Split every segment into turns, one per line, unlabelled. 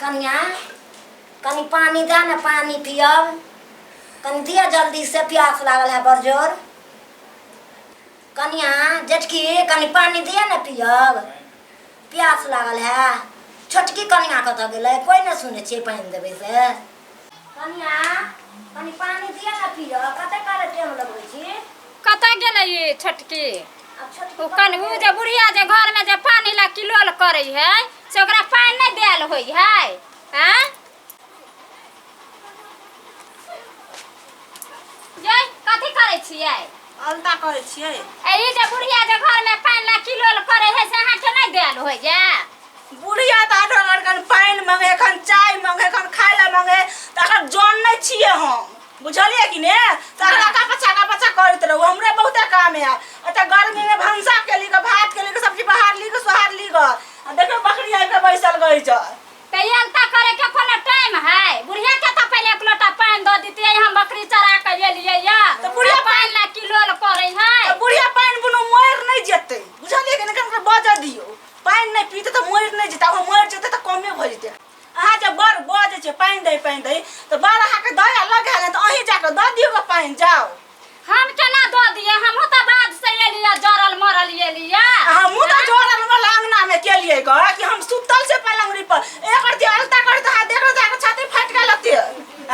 कनिया कनि पानि दए ने पानि पियब कनि दिअ जल्दी से प्यास लागल है बड़ जोर कनिया जेठकी कनि पानि दिअ ने पियब प्यास लागल है छोटकी कनिया कतऽ गेलै कोइ नहि सुनै छियै पानि देबै से कनिया कनि पानि दिअ ने पियब कते काल टाइम लगबै छी
कतऽ गेलै ई छोटकी
आब छोटकी
ओ कन उ जे बुढ़िया जे घरमे जे पानि ला किलोल करै है से ओकरा पानि नहि देल होइ है आँय यै कथी करै छियै
अलता करै छियै
ए ई जे बुढ़िया जे घरमे पानि ला किलोल करै है से अहाँके नहि देल होइए
बुढ़िया तऽ आठो घंटा पानि मंगे एखन चाय मंगे एखन खाय लए मंगे तऽ एखन जन नहि छियै हम बुझलियै कि ने तऽ अहाँ का पछा का पछा करैत रहू हमरे बहुते काम है एतऽ गर्मी में भनसा केली ग भात केली ग सब्जी बहार ली ग सोहार ली ग आ देखियौ बकरी आबि कऽ बैसल गई छ
तऽ ई अलता करे के कोनो टाइम है बुढ़िया के तऽ पहिले एक लोटा पानि दऽ दितियै हम बकरी चरा के एलियै या
तऽ बुढ़िया
पानि ला किलोल करै है
तऽ बुढ़िया पानि बुनू मरि नहि जेतै बुझलियै कि ने कनिक बजऽ दियौ पानि नहि पीतै तऽ मरि नहि जेतै आ मरि जेतै तऽ कमे भऽ जेतै अहाँ जे बड़ बजै छै पानि दही पानि दही तऽ बड़ अहाँके दया लगै ने तऽ अहीं जाकऽ दऽ दियौ गऽ पानि जाउ
हम केना दऽ दियै हमहूँ तऽ बाद से एलियै जरल मरल एलियै
आ हमहूँ तऽ जोरल वाला अंगना में केलियै गऽ कि हम सुतल से पलंगड़ी पर एकर जे अलता करत अहाँ देखो तऽ अहाँके छाती फाटि गेल होते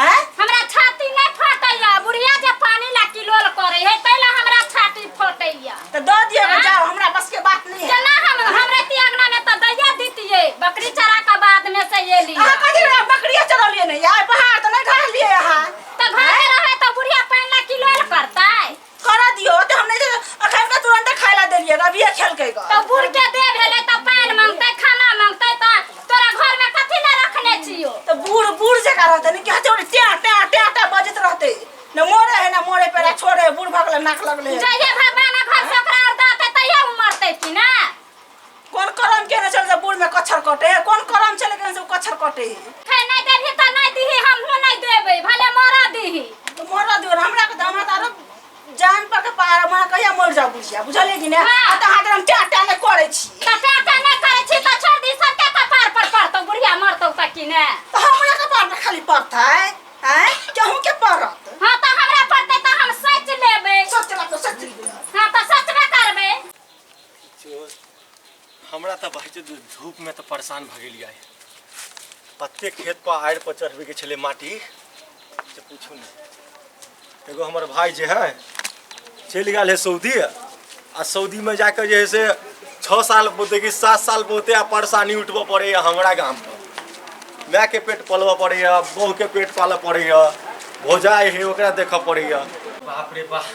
आँय
हमरा छाती नहि फटैया बुढ़िया जे पानी ला किलोल करै है ताहि ला हमरा छाती फटैया
तऽ दऽ दियौ गऽ जाउ हमरा बस के बात नहीं है
केना हम हमरा ती अंगना में तऽ दैया दितियै बकरी चरा के बाद में से एलियै
अहाँ कथी रे बकरिया चरलियै ने यार पहाड़ तऽ नहि ढाहलियै अहाँ
तऽ घर में रहै तऽ बुढ़िया पानि ला किलोल करतै
करऽ दियौ तऽ हम नहि जे अखन के तुरंत खाय ला देलियै अभिये खेलकै गऽ
तऽ बूढ़ के देह भेलै तऽ पानि मांगतै खाना मांगतै तऽ तोरा घर में कथी ला रखने छियो
तऽ बूढ़ बूढ़ जकाँ रहतै ने कि हते ट्या ट्या ट्या ट्या बजैत रहतै ने मोरे है ने मोरे पेरा छोड़े बूढ़ भऽ गेलै नाक लगलै
जहिया भगवान घर से ओकरा और देतै तहिया उ मरतै कि ना
कोन करम केने छल जे बूढ़ में कच्छर कटे है कोन करम छलै केने से कच्छर कटे है
खाय नहि देबही तऽ नहि दीही हमहूँ नहि देबै भले मरऽ दीही
तो मरऽ दियौ हमरा के तऽ हमरा तऽ आरो जान पर के पार हमरा कहिया मर जाऊ बुझिया बुझलियै कि नहि
हाँ।
आ तऽ अहाँ हम टा टा नहि करै छी
तऽ टा टा नहि करै छी तऽ छोड़ि दी सबके कपार पर पड़तौ बुढ़िया मरतौ तऽ कि ने
तऽ हमरा कपार पर खाली पड़तै आँय केहूँ के पड़त
हाँ तऽ हमरा पड़तै तऽ हम सोचि लेबै
सोच लेबै सोच लेबै
हाँ तऽ सोचबे करबै
चोर हमरा तऽ भाइ जे धूपमे तऽ परेशान भऽ गेलियै कते खेत पर आड़ि पर चढ़बैके छलै माटी से पूछू नहि एगो हमर भाय जे है चलि गेल है सऊदी आ सऊदीमे जाके जे है से छओ साल पौते कि 7 साल पौते आ परेशानी उठबऽ पड़ैए हमरा गाम पर मायके पेट पलबऽ पड़ैए बहूके पेट पालऽ पड़ैए भौजाइ है ओकरा देखऽ पड़ैए बाप रे बाप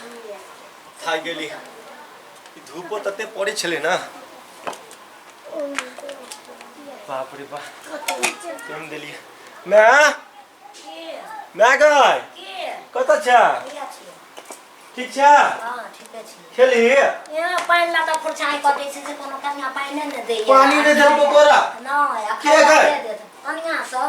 थाकि गेली ई धूपो तते पड़ै छलै ने बाप रे बाप केहन देलियै माय माय गय कतऽ छै ठीक छै खेलही
यहाँ पानि लऽ कऽ फुरछाई कटै छै से कोनो कनिया पानि नहि दैया
पानि नहि देलकौ तोरा
नहि आ
के गै?
खाय देत कनिया सब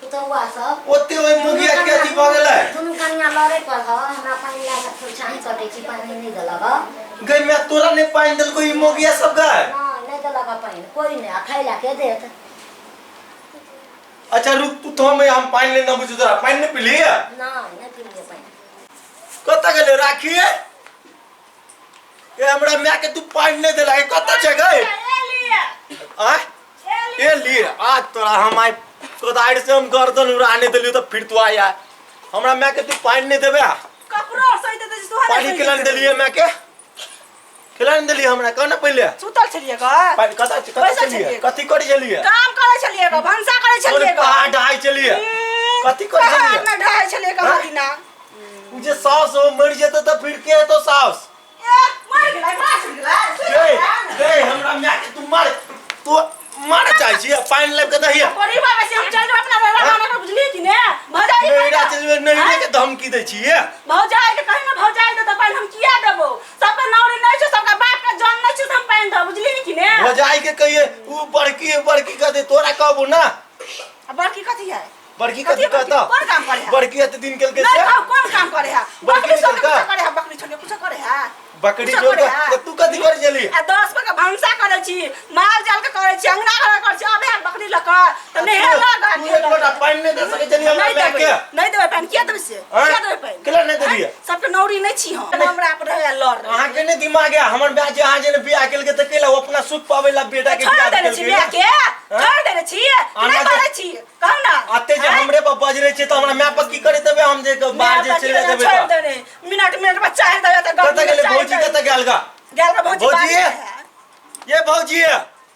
पुतौआ सब
ओते ओहि मुगिया के अथी भऽ गेलै
दुनू कनिया लड़े पर ह हमरा पानि लए कऽ फुरछाही कटै छी पानि नहि देलक ह
गै माय तोरा नहि पानि देलकौ ई मोगिया सब गै
नहि नहि देलक ह पानि कोइ नहि आ खाय लए के देत
अच्छा रुक तू तो हम पानि लेने अबै छियौ तोरा पानि नहि पीली
नहि नहि पीलियै पानि
कतऽ गेलै राखी ए हमरा माय के तू पानि नहि देला कतऽ छै गै आय ए लिए आज तोरा हम आइ कोदारि से हम गर्दन उड़ा नहि देलियौ तऽ फिर तू आया हमरा माय के तू पानि नहि देबे
कपड़ो सही देते सुहाना
पानि केला नहि देलियै माय के केला नहि देलियै हमरा कह ने पहिले
सुतल छलियै ग
पानि कतऽ कतऽ
बैसल
छलियै
छलियै।
कथी करै छलियै
काम करै छलियै ग भनसा करै छलियै ग
पहाड़ ढाइ छलियै कथी करै
पहाड़
छलियै
नहि ढाइ छलियै कहाँ
हाँ?
दिना
उ जे साउस हो मरि जेतै तऽ फिर के हेतौ साउस
ए मर गेलै मर गेलै सुति
गे
गेलै।
गे हमरा माय के तू मार तू मारे चाहै छी पानि लाबि के दही
परिवार में से हम चल जाब अपना नैहरा मामा के बुझलियै कि ने भौजाई
नैहरा चलि जेबै नैहरे के धमकी दै छी ये
भौजाई के कही ना भौजाई दे तऽ पानि हम किया देबो सबके नौरी नहि छौ सबके बाप के जान नहि छौ तऽ हम पानि देबो बुझलियै कि ने
भौजाई के कहिए उ बड़की बड़की कहते तोरा कहबो ना
आ बड़की कथी है
बड़की
कथी
कथी कहता
कोन काम करे है
बड़की एते दिन केलकै
नहीं
से
कहू कोन काम करे है
बड़की
बकरी सब
केलकै?
कुछ करे है बकरी छोड़ के कुछ करे है
बकरी
कुछो
जोड़
करे
के
है।
तऽ तू कथी करै छली?
आ 10 पर के भनसा करै छी, माल जाल के करै छी, अंगना घर करै छी, अबे बकरी लऽ कऽ तऽ नहेलक आ
तू एक लोटा पानि नहि दऽ सकै छली हमरा
नहि
माय
देबै
के?
नहि देबै पानि, किया देबै से?
आँय?
किया देबै पानि?
केला नहि देलियै?
सबके नौरी नहि छी हम, हमरा पर रहै लड़ रहै।
अहाँके नहि दिमाग है? हमर माय जे अहाँ जे ने बियाह केलकै तऽ केला ओ अपना सुख पाबै ला बेटा के
छोड़
बियाह
देने छी
केलकै
बियाह
ने।
के, छोड़ देने छी, नहि करै छी, कहू ना।
अते जे
आँय?
हमरे पर बजरे छै तऽ हमरा माय पर की करे देबै? हम जे बाहर जे
माय
चलि
पर
जेबै
छोड़
तऽ
देने, मिनट मिनट पर चाय देबै तऽ
कतऽ गेलै
चाय
भौजी?
देबै।
कतऽ गेल गा?
गेल गा भौजी?
भौजी?
बाहर है।
ये भौजी,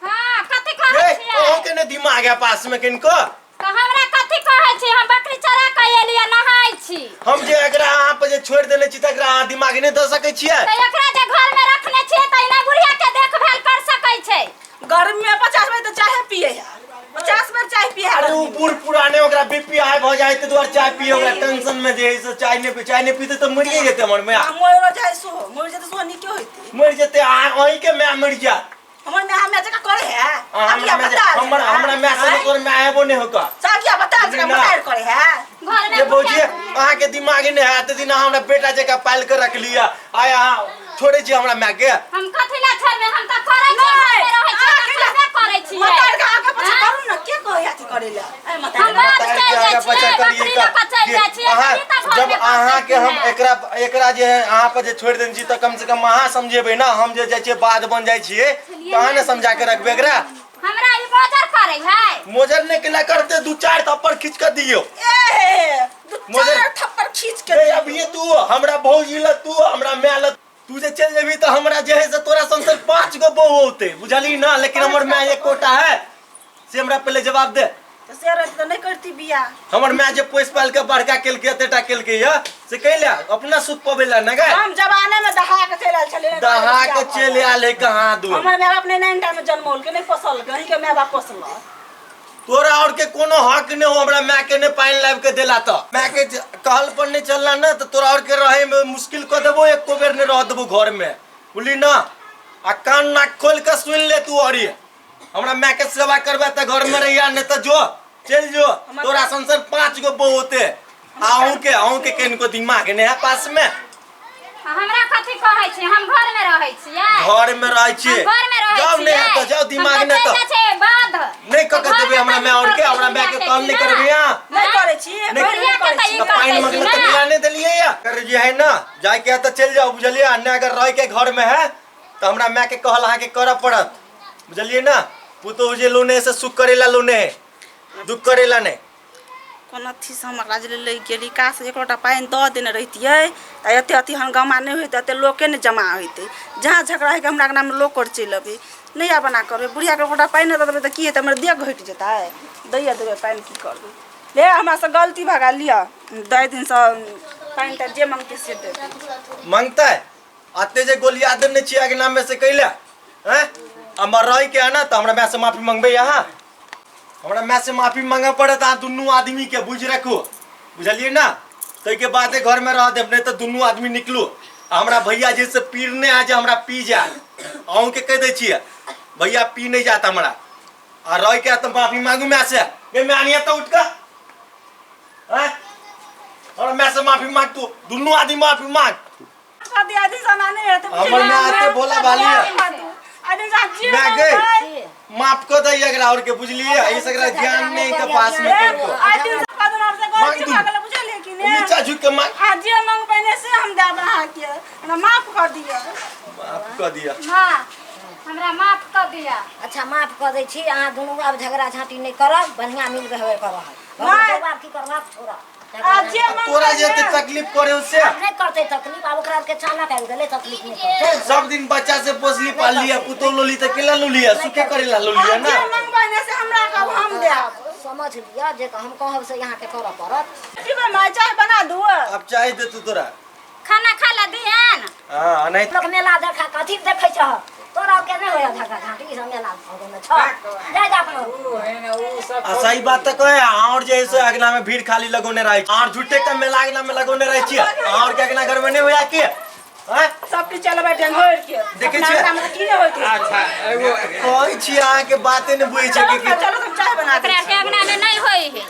हाँ, कथी कहै
ये
छियै?
अहूँ के ने दिमाग है पास में किनको?
तऽ हमरा कथी कहै छी? हम बकरी चरा के एलियै, नहाय छी।
हम जे एकरा अहाँ पर जे छोड़ि देने छी तऽ एकरा अहाँ दिमाग नहि दऽ सकै छियै?
तऽ एकरा जे घर में रखने छियै तऽ एना बुढ़िया के देखभाल कर सकै छै?
गर्मी में 50 बेर तऽ चाहे पिए है, 50 बेर चाय पिए है।
अरे ओ बूढ़ पुराने ओकरा बीपी हाई भऽ जाइ ताहि दुआरे चाय पिए, ओकरा टेंशन में जे है से चाय नहि पी, चाय नहि पीते तऽ मरिए जेतै हमर माय।
आ मरो जाइ सोहो, मरि जेतै सोहो, नीके होइतै।
मरि जेतै आ अहीं के माय मरि जायत।
हमर माय हमरा जकाँ करे है?
आ हमरा
आगिया
माय
बता
हमर हमरा माय से तोर माय हेबो नहि होगा।
सागिया बता जकाँ
ना।
बता करे है।
घर में
ये भौजी, अहाँ के दिमाग नहि है? एते दिन अहाँ हमरा बेटा जकाँ पालि के रखलियै, आइ अहाँ छोड़ै छी हमरा माय के?
हम कथी ला छोड़बै? हम तऽ करै छी, घर में रहै छी तऽ करबे करै छियै।
मतार के आगे पीछे
आँय?
करू ना, के कहै अथी करे ला? ए मतार
हम बाध
बताए
चलि
के
जाइ
आगा
छियै,
पछा
बकरी
करियै
लऽ कऽ चलि जाइ छियै,
अहाँ
तभी तऽ घर
जब
में कर
अहाँ के हम
सकथिन।
एकरा एकरा जे है अहाँ पर जे छोड़ि देने छी तऽ कम से कम अहाँ समझेबै ना? हम जे जाइ छियै बाध बन जाइ छियै तऽ अहाँ ने समझा के रखबै एकरा?
हमरा ई मोजर करै है।
मोजर नहि केला करते, दू चार थप्पड़ खींच के दियौ।
ए दू
मोजर-
चार थप्पड़ खींच के
ए अब ये तू हमरा भौजी ल, तू हमरा माय ल, तू जे चलि जेबही तऽ हमरा जे है से तोरा संग 5 गो बहू औते, बुझली ना? लेकिन हमर माय एकोटा है, से हमरा पहिले जवाब दे।
तऽ से रहतै तऽ नहि करती बियाह।
हमर माय जे पोसि पालि के बड़का केलकै, एतेटा केलकै या से कैला अपना सुख पबै ला ने गै?
हम जवाने में दहा के चलि आयल छलियै।
दहा के चलि आयल है कहाँ दूर।
हमर माय बाप नहि नाइन में जन्मौलकै, नहि पोसलकै, अहीं के माय बाप पोसलक।
तोरा और के कोनो हक नहीं हो हमरा माय के ने पानि लाबि के देला। तऽ माय के कहल पर नहीं चलना ना तऽ तोरा और के रहे में मुश्किल कऽ देबो, एको बेर नहीं रह देबो घर में, बुझली ना? आ कान नाक खोल के सुन ले तू, और हमरा माय के सेवा करबे तऽ घर में रहिया, नहीं तऽ जो चलि जो, तोरा संसर 5 गो बहू होते। अहूँ के किनको दिमाग नहीं है पास में?
हमरा कथी कहै छी? हम घर में रहै छियै।
घर में रहै छियै?
हम घर में रहै
जाउ
छियै।
नहि है तऽ जाउ, दिमाग
हम
नहि
तऽ
तऽ
चलि जाइ छियै बाध।
नहि कऽ के
तऽ
देबै
घर
हमरा
में
माय और के,
तऽ
हमरा माय के कहल नहि करबै अहाँ।
नहि करै छी,
नहि-
नहि करै छी।
तऽ पानि मगले तऽ पिला नहि देलियै या अगर जे है ना जायके है तऽ चलि जाउ, बुझलियै? आ नहि अगर रहैके घर में है तऽ हमरा माय के कहल अहाँके करऽ पड़त, बुझलियै ना? पुतोहु जे लोने है से सुख करेला लोने है, दुख करेला नहि।
कोन अथीसँ हम एकरा जे लागि गेली काश एक लोटा पानि दऽ देने रहितियै तऽ एते अथी हंगामा नहि होइतै, एते लोके नहि जमा होइतै। जहाँ झगड़ा होइके हमरा अङ्गनामे लोक आओर चलि अबै नहि। आब एना करबै, बुढ़ियाके एक लोटा पानि नहि दऽ देबै तऽ की हेतै? हमर देह घटि जेतै। दैए देबै पानि, की करबै? ले, हमरासँ गलती भऽ गेल, लिअ दस दिनसँ पानि तऽ जे मङ्गतै से देबै।
मांगतै अते जे गोलिया देने छियै अगना में से कैला हैं? हमर रह के है ना तऽ हमरा माय से माफी मंगबै अहाँ, हमरा माय से माफी मांगऽ पड़त अहाँ दुनू आदमी के, बुझि रखू, बुझलियै ना? ताहिके बादे घर में रह देब, नहि तऽ दुनू आदमी निकलू। आ हमरा भैया जे से पीर नहि है जे हमरा पी जायत, अहूँके कहि दै छियै, भैया पी नहि जायत हमरा। आ रह के तऽ माफी मांगू माय से। गे माय आनिया तऽ उठ कऽ हैं, हमरा माय से माफी मांग, तू दुनू आदमी माफी मांग। हमर माय एते भोला भाली है। माय गै, माफ कऽ दै एकरा और के, बुझलियै? एहि से एकरा ज्ञान नहि के पास में कनिको। मांग दू। नीचा झुक के मांग।
आ जे मंगबै ने से हम देब अहाँके, हमरा माफ कऽ दिअ।
माफ कऽ दिअ।
माँ, हमरा माफ कऽ दिअ।
अच्छा, माफ कऽ दै छी अहाँ दुनू, आब झगड़ा झाँटी नहि करब, बढ़िआँ मिल व्यवहार करब।
नहि।
आब की करबाक छोड़ा।
आ जे
तोरा
मंगबै
जे एते
ने
तकलीफ करे से
आब नहि करतै तकलीफ, आब ओकरा आरके चालक आबि गेलै, तकलीफ नहि करतै।
सब दिन बच्चा से पोसली पालली है, पुतोह लोली तऽ केला लोली है? सुखे करेला लोली है
आ
ना?
जे मंगबै ने से हमरा कहब, हम देब।
समझ लिअ, जे हम कहब से अहाँके करऽ पड़त।
पीबै माय, चाय बना दू।
अब चाय दे तू तोरा।
खाना खा ला दिहन।
हाँ, नहीं।
लोक मेला देखा कथी देखै छह? तोरा आरके नहि होइए झगड़ा झाँटी, ई सब मेला में छह, जा जा अपनो।
आ सही बात तऽ कहे और जे है से अगना में भीड़ खाली लगौने रहै छी और झूठे के मेला अगना में लगौने रहै छी, और के अगना घर में नहीं होया के हैं?
सब किछु चलबै ढेंगोर के।
देखै
अपना
छियै?
अंगनामे तऽ की नहि होइत है।
अच्छा, एगो
कहै छी अहाँके बाते नहि बुझै छै
चलो
कि
चलो, हम चाय बना दै
ओकरा
छी।
आरके अंगना में नहीं होई है।